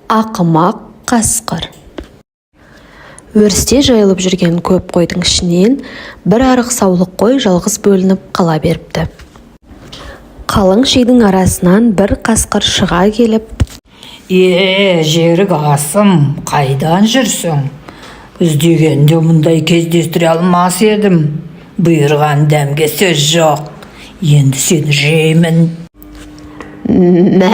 Ақымақ қасқыр. Өрісте жайылып жүрген көп қойдың ішінен бір арық саулық қой жалғыз бөлініп қала беріпті. Қалың шидің арасынан бір қасқыр шыға келіп: Е, жерік асым, қайдан жүрсің? Іздегенде мұндай кездестіре алмас едім. Бұйырған дәмге сөз жоқ. Енді сені жеймін. Мә,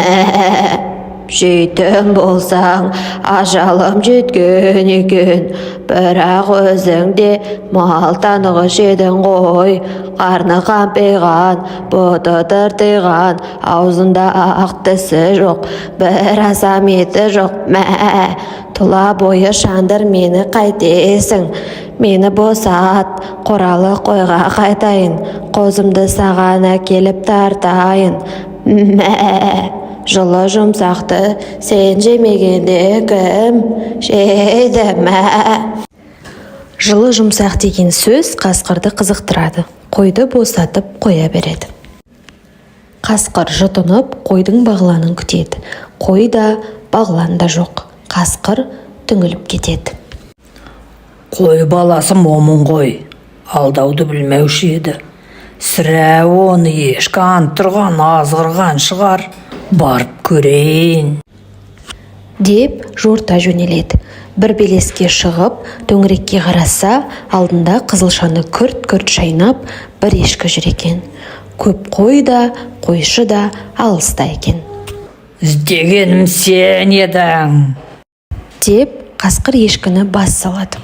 жейтін болсаң, ажалым жеткен екен. Бірақ өзің де мал танығыш едің ғой. Қарны қампиған, бұты тыртиған, аузында ақ тісі жоқ, бір асам еті жоқ. Мә, тұла бойы шандыр, мені қайтесің? Мені босат, қоралы қойға қайтайын, қозымды саған әкеліп тартайын. Мә, жылы жұмсақты сен жемегенде кім жейді? Мә! Жылы жұмсақ деген сөз қасқырды қызықтырады. Қойды босатып қоя береді. Қасқыр жұтынып қойдың бағланын күтеді. Қой да, бағлан да жоқ. Қасқыр түңіліп кетеді. Қой баласы момын ғой, алдауды білмеуші еді. Сірә, оны ешкі антырған, азғырған шығар. Барып көрейін. Деп жорта жөнеледі. Бір белеске шығып, төңірекке қараса, алдында қызылшаны күрт-күрт шайнап бір ешкі жүр екен. Көп қой да, қойшы да алыста екен. Іздегенім сен едің. Деп қасқыр ешкіні бас салады.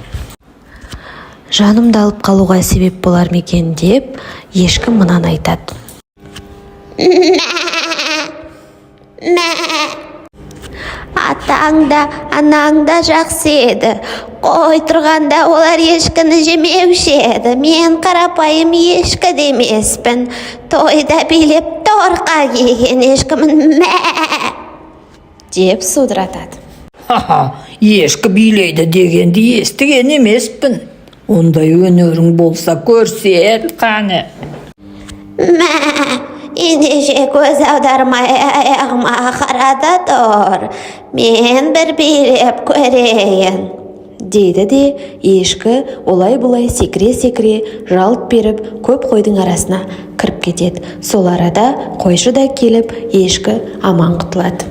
Жанымды алып қалуға себеп болар ма екен деп, ешкі мынаны айтады: Мә, атаң да, анаң да жақсы еді. Қой тұрғанда олар ешкіні жемеуші еді. Мен қарапайым ешкі де емеспін, тойда билеп, торқа киген ешкімін. Мә! Деп судыратады. Ха-ха, ешкі билейді дегенді естіген емеспін. Ондай өнерің болса, көрсет қане. Мә, ендеше көз аудармай аяғыма қара тұр, мен бір билеп көрейін. Дейді де, ешкі олай-бұлай секіре-секіре, жалт беріп көп қойдың арасына кіріп кетеді. Сол арада қойшы да келіп, ешкі аман құтылады.